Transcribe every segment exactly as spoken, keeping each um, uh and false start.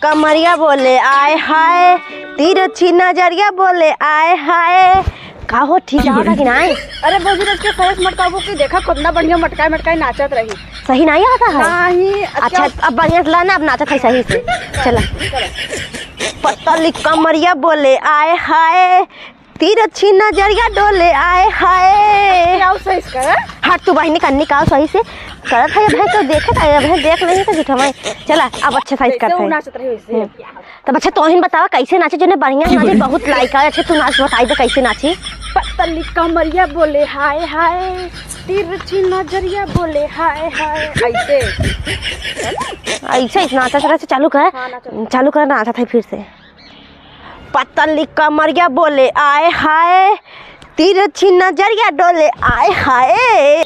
कमरिया बोले आय हाय, तिरछी नजरिया बोले आय हाय। का हो, ठीक आवता कि नाय? अरे भौजी, रोज के सहेस मटकाबू कि देखा, कितना बढ़िया मटकाए मटकाए नाचत रही। सही नाय आवता है? नहीं, अच्छा, अच्छा। अब बढ़िया से ला ना, अब नाचत है सही से। चला। पतली कमरिया बोले आय हाय, तिरछी नजरिया डोले आय हाय। क्या हो सही से कर? हट तू बहिनी, कन्नी का हो सही से करत है, भाई तो देखत है, भाई देख नहीं तो झूठा भाई। चला, अब अच्छा सही से करत है। नाचत रही वैसे। हम्म। तब अच्छा, तोहिन बतावा कैसे नाचे, जोने बढ़िया नाचे, बहुत लाइक आए। अच्छा, तू नाच बताई दे कैसे नाची। पतली कमरिया बोले हाय हाय, तिरछी नजरिया बोले हाय हाय, ऐसे। ऐसे नाचत रहे से चालू कर। हाँ, नाचत। चालू कर, नाचत है फिर से। पतली कमरिया बोले आय हाय, तिरछी नजरिया डोले आय हाय।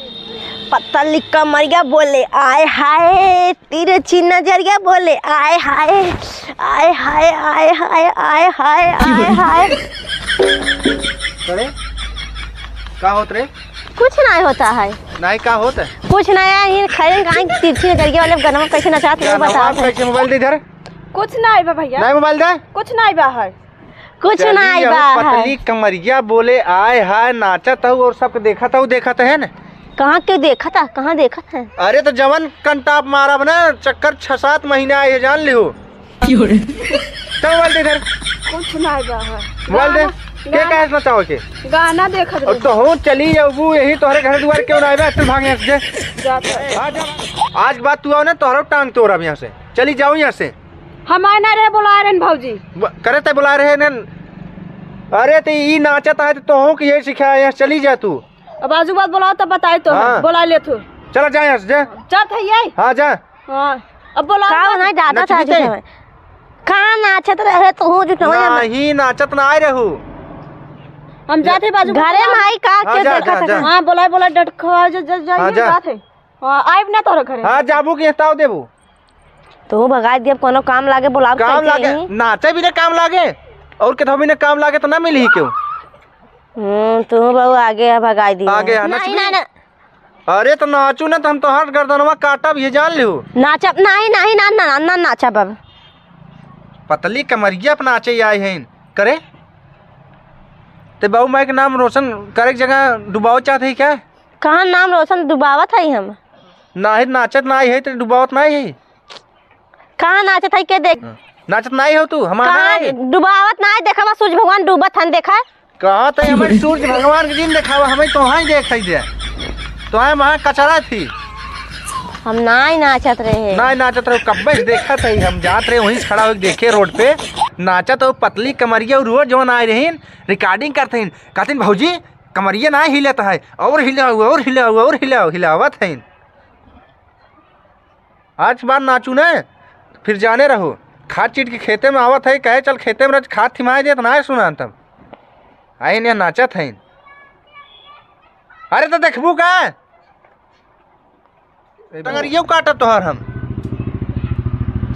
पतली कमरिया बोले आय हाय, तिरछी नजरिया बोले आय हाय, आय हाय, आय हाय, आय हाय, आय हाय। अरे, का होत रे? कुछ नाय होता है। नाय, का होत है? कुछ नाय है, ये खैर गाय तिरछी नजरिया वाले गनवा कैसे नचात है, वो गानवा बताओ। कैसे, मोबाइल दे इधर। कुछ नाय बा भैया। नाय, मोबाइल दे। कुछ नाय बा है। कुछ चली नाय अब बा है। पतली कमरिया बोले आय हाय, नाचत हऊ और सबके देखत हऊ, देखत है न? कहाँ के देखत है? कहाँ देखत है? अरे तो जवन कंटाप मारब ना, चक्कर छह सात महीने आए है, जान लिहो। क्यों रे? चल बोल दे इधर। कुछ नाय बा है। बोल दे। गाना, के गाना। कहे से नचावे के? गाना देखत और रही। तो हो चली जाबू, यही तोहरे घर दुआर क्यों ना आवे, चल भाग यहाँ से। जात है। आ जा। आज के बाद तू आओ ना, तोहरो टांग तोड़ब यहाँ से। चली जाओ यहाँ से। हम आए ना रहे, बुलाए रहन भौजी। ब-, करे ते बुलाए रहे ने। अरे ते ई नाचत है तो तोहू के यही सिखाए, यहाँ चली जा तू। अब आजू बात बुलाओ तब बताए तो हाँ। बुला ले तू। चला जा यहाँ से, जा। चल थे ये। हाँ, जा। हाँ। अब बुलाओ का मत। नहीं दादा था नचबी ते? कहाँ नाचत रहे तो हूँ जुटवा नहीं, नाचत ना आए रहू। हम जाते बाजू घरे में आई का हाँ, के जा, देखा जा, था। जा। हाँ, बुलाए, बुलाए, डट खवा, जा, जा, जा, हाँ, ये जा। बात है। हाँ, आइब ना तोहरे घरे। हाँ, जाबू कि ताव देबू। तू भगाई दिया, कोनो काम लागे, बुलाओ काम कैसे लागे, ही? नाचे भी ना काम लागे, और के भी ना काम लागे तो ना मिली ही क्यों? हम्म, तू बहू आगे है, भगाई दिया। आगे है, नहीं, नचबी? नहीं, नहीं। अरे तो नाचू ना, तो हम तोहार गर्दनवा काटब, ये जान लिहो। नाचब, नहीं, नहीं, ना, ना, ना, ना नाचब अब। पतली कमरिया पर नाचे आए हैं, करे? ते बाबू माई के नाम रोशन करे के जगह डुबावे चाहत है क्या? कहाँ नाम रोशन डुबावत है हम? नाही, नाचत नाही है तो डुबावत नाही है। कहाँ नाचत है के देख? हाँ। नाचत नाही हो तू, हमार कहाँ नाही है। डुबावत नाही, देखा बा सूरज भगवान डूबत हन, देखा। कहाँ तो हमारे सूरज भगवान के दिन देखावा, हमें तो वहाँ ही देखाई दे। तो है वहाँ कचरा थी। हम नाही नाचत रहे। नाही नाचत रहे, कब्बे से देखत है, हम जात रहे वहीं से खड़ा होके देखे रोड पे, नाचत हो पतली कमरिया और रोज जवन आए रहीन, recording करत हईन, कहतीन भौजी कमरिया ना हिलत है, और हिलाओ, और हिलाओ, और हिलाओ, हिलावत हईन। आज के बाद नाचू न, फिर जाने रहो। खाद चीट के खेते में आवत है, कहे चल खेते में रह, खाद थिमाए देत ना सुना तब। आए ने नाचत हईन। अरे तो देखबू का? टंगरियो काटब तोहर हम।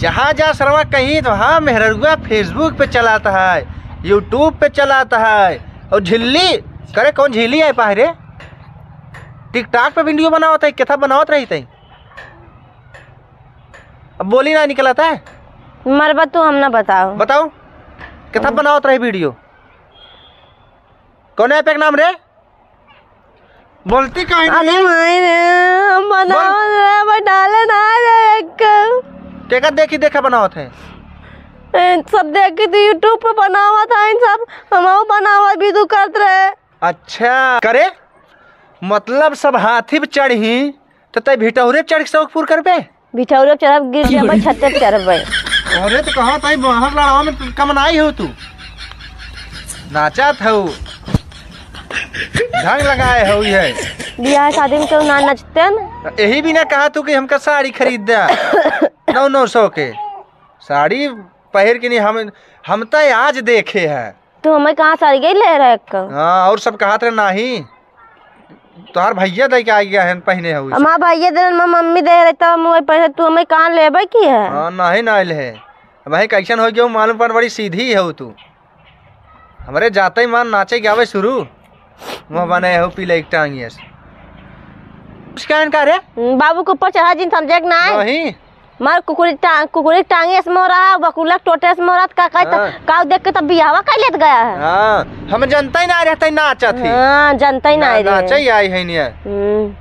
जहाँ जा सरवा कहीं तो हाँ, मेहररुआ Facebook पे चलात है, YouTube पे चलात है, और झिल्ली, करे कौन झिल्ली है पाहरे? TikTok पे video बनावत है, केथा बनावत रही तई? अब बोली ना निकलत है। मरबा तू हम ना बताओ। बताओ, केथा हम्म। बनावत रही video? कौन app के नाम रे? बोलती काहे नहीं? अरे माई रे, हम बनावत बोल। रहे, अब डाले ना रे एक। केका देखी देखा बनावत है? ए, सब देखी थी YouTube पे बनावत है, इन सब हमहू बनावत भी तू करत रहे। अच्छा, करे? मतलब सब हाथी पे चढ़ी, तो तै भिटौरे पे चढ़ के शौक पूर करबे? भिटौरे पे चढ़ब, गिर जाबे, छत्ते पे चढ़बे। अरे तो कहा ताई बाहर लड़ावा में कम नाई हो तू। नाचत हो। ढंग लगाए हो ये। बियाह शादी में तो ना नचते न। यही भी ना कहा तू कि हमका साड़ी खरीद दे। नौ नौ सौ के। साड़ी पहिर के नहीं हम, हम तो आज देखे हैं। तू हमें कहाँ साड़ी गई ले रहे एक? हाँ, और सब कहा थे नाही। तोहार भैया दे के आ गया है, पहने हो। हमार भैया दे, हमार मम्मी दे रहे, तब हम वही पहने, तू हमें कहाँ लेबे की है? हाँ, नहीं, नहीं ले। अब है कैसन हो गयो, मालूम पड़, बड़ी सीधी हो तू। हमरे जाते ही मान नाचे के आवे शुरू। मुँह बने हो पीले एक टांग यस। कुछ कहन का रे? बाबू के ऊपर चढ़ा जिन समझे के ना है? नहीं। मार कुकुरी टांग, कुकुरी टांगे से मोरा, बकुला टोटे से मोरा, का, का, हाँ। का देख के तब बियाहवा कर लेत गया है। हाँ, हम जनता ही ना रहते, नाचत ही। हाँ, जनता ही ना ना, रहे। नाचे ही आई है निया। हम्म।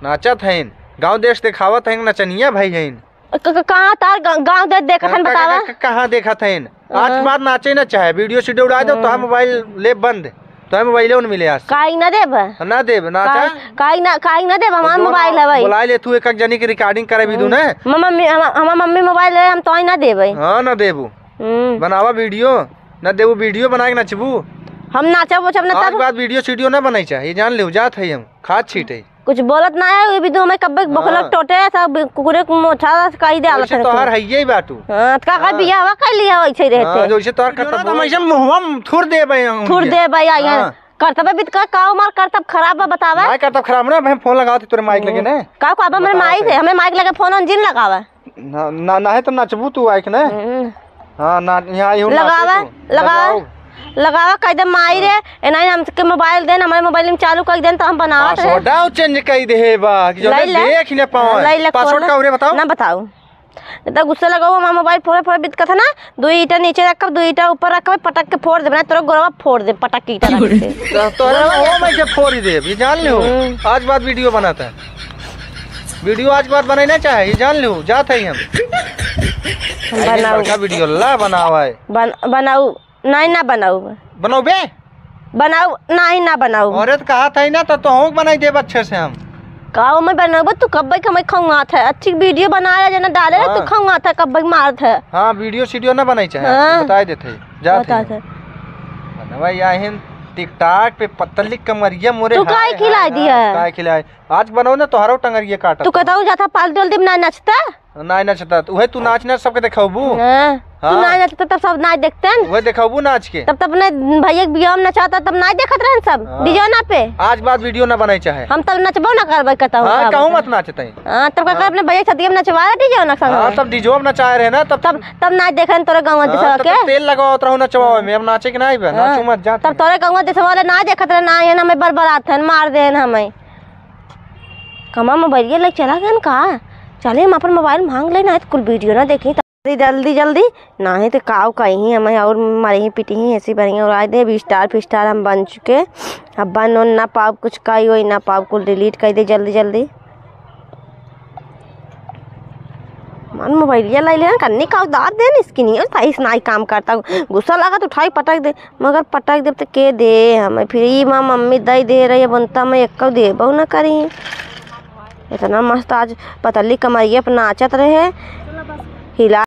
नाचत हैं, गाँव देश दिखावत हैं, नचनिया भाई हैं। क-, क-, कहाँ तार ग-, गाँव दे देखत हन, का, का, बतावा? का, का, कहाँ देखत हन? आज हाँ। बात नाचे ना चाहे, वीडियो सीडियो उड़ा दो, तो हम हाँ। मोबाइल ले बंद, तो हम मोबाइल उन मिले आज से। काहे ना देब? ना देब, ना काहे, चाहे। काहे ना, काहे ना देब? हमार तो जो मोबाइल ना हवे। बुलाए ले तू एक, एक जनी के रिकॉर्डिंग करे भी दू हम्म। ना। हम मम्मी, हम, हमार मम्मी मोबाइल है, हम तोही ना देबे। हाँ, ना देबू। हम्म। बनावा वीडियो, ना देबू वीडियो बना के नचबू। हम नाचब उचब ना आज तब। बाद वीडियो सीडियो ना बनाई चाहे, ये जान ले, जात है हम, खाद छीटे। कुछ बोलत ना है, ये भी तो हमें कब्बे हाँ। बकलक टोटे, सब कुकुरे को मोछा कही दे आलत वैसे है तोहार तो। हइये ही बाटू। हाँ, तो का, का हाँ। बियाहवा कर लिया वैसे ही रहते। हाँ, जैसे तोहार करतब ना, तो हम ऐसे मुँहवा में थुर देबे हम थुर उनके। देबे, आई हाँ। करतब भी का, का हमार करतब खराब बा, बतावा? नहीं, करतब खराब ना, हम फोन लगावत ही तोरे माइक लगे हम्म। ना। का, का, अब हमरे बतावा माइक सही। है, हमें माइक लगे फोन उन जिन लगावा। ना, ना, ना है तो नचबू तू आइक ना। हम्म। हाँ, ना, यहाँ आई हूँ, लगावा, नाचे तू। लगावा, लगाओ। लगावा, कह दे, "माई रे, हाँ। ए नहीं, हमके मोबाइल देन, हमारे मोबाइल में चालू कर देन, तो हम बनावत रहे।" पासवर्ड चेंज कर दे बा, कि जो लई ले। देख ही ना पावे। लई ले, पासवर्ड खोल। का उरे बताओ। ना बताओ। इतना गुस्सा लगाओ, हमारा मोबाइल फोड़े फोड़े बितकत है ना, दो ईंटा नीचे रखब, दो ईंटा ऊपर रखब, पटक के फोड़ देब ना, तोरा गोरवा फोड़ देब, पटक के ईंटा रख के। तो तोरा गोरवा वो मैं के फोड़ ही देब, ये जान लियो। हम्म। आज बाद वीडियो बनाता है। वीडियो आज बात बनाई ना चाहे, ये जान लियो, जात है हम। हम बनाऊ। बड़का वीडियो ला बनावा है। बन-, बनाऊ, नहीं ना बनाऊ। बनाऊ बे? बनाऊ, नहीं ना बनाऊ। अरे तो कहा था ही ना, तो तोहूँ बनाई देब अच्छे से हम। का मैं बनाऊ, तू कब्बे के मैं खौंगात है। अच्छी वीडियो बना रहा, जना डाले रहा, तू हाँ। खौंगात है, कब्बे मारत है। हाँ, वीडियो सीडियो ना बनाई चाहे, हाँ। बताई देते हैं, जात है बताई हम। दे। बनवा याहिन TikTok पे पतली कमरिया मोरे तू हाय, काहे खिलाई हाय, दिया हाय, है? काहे खिलाई? आज बनाओ ना, तोहरो टंगरिया काटत तू है। कहता हूँ, जाता पाल डोल दिम ना नचता? ना नचता, तो उहे तू नाच नाच सबके देखाबू। हाँ। तू हाँ। ना नचता, तब सब नाच देखते हैं। उहे देखाबू नाच के। तब, तब अपने भैया के बियाह में नचाता, तब नाच देखत रहन सब, हाँ। DJ ना पे। आज बाद वीडियो ना बनाई चाहे। हम तब नचबो ना करबे, कहता हूँ हाँ, सब कहूँ होता। मत नाचते हैं। हाँ, तब का हाँ। अपने भैया के शादी में नचवा रहे DJ ना संग हाँ, में। तब DJ में नचाए रहे ना, तब तब, तब नाच देख रहे तोरे गाँव हाँ, दिशा तब के। तेल लगाओ, तो नचवाओ में, अब नाचे के ना आइबे, हाँ। नाचू मत, जा तब तू। तोरे गाँव दिशा वाले ना देखत रहे, ना, ये ना हमें बरबरात है, मार देन हमें। कमा मोबाइलिया लेके चला गन का? चले हम अपन मोबाइल मांग लेना है, तो कुल वीडियो ना देखी। जल्दी, जल्दी, जल्दी, नाही तो काव कहीं हमें और मारे ही पीटी ही, ऐसी बनी और आज दे स्टार फिस्टार हम बन चुके। अब बन उन ना पाओ, कुछ काई होई ना पाओ, कुल डिलीट कर दे जल्दी, जल्दी। मन मोबाइलिया लाई लेना, कन्नी का उतार देन, इसकी नहीं है, सही से नाई काम करता। गुस्सा लगा तो उठाई पटक दे। मगर पटक देब त के दे हमें? फिर ई माँ मम्मी दई दे रही, अब उनता मैं एक्को देबो न करी। इतना मस्त आज पतली कमरिया पर नाचत रहे, हिला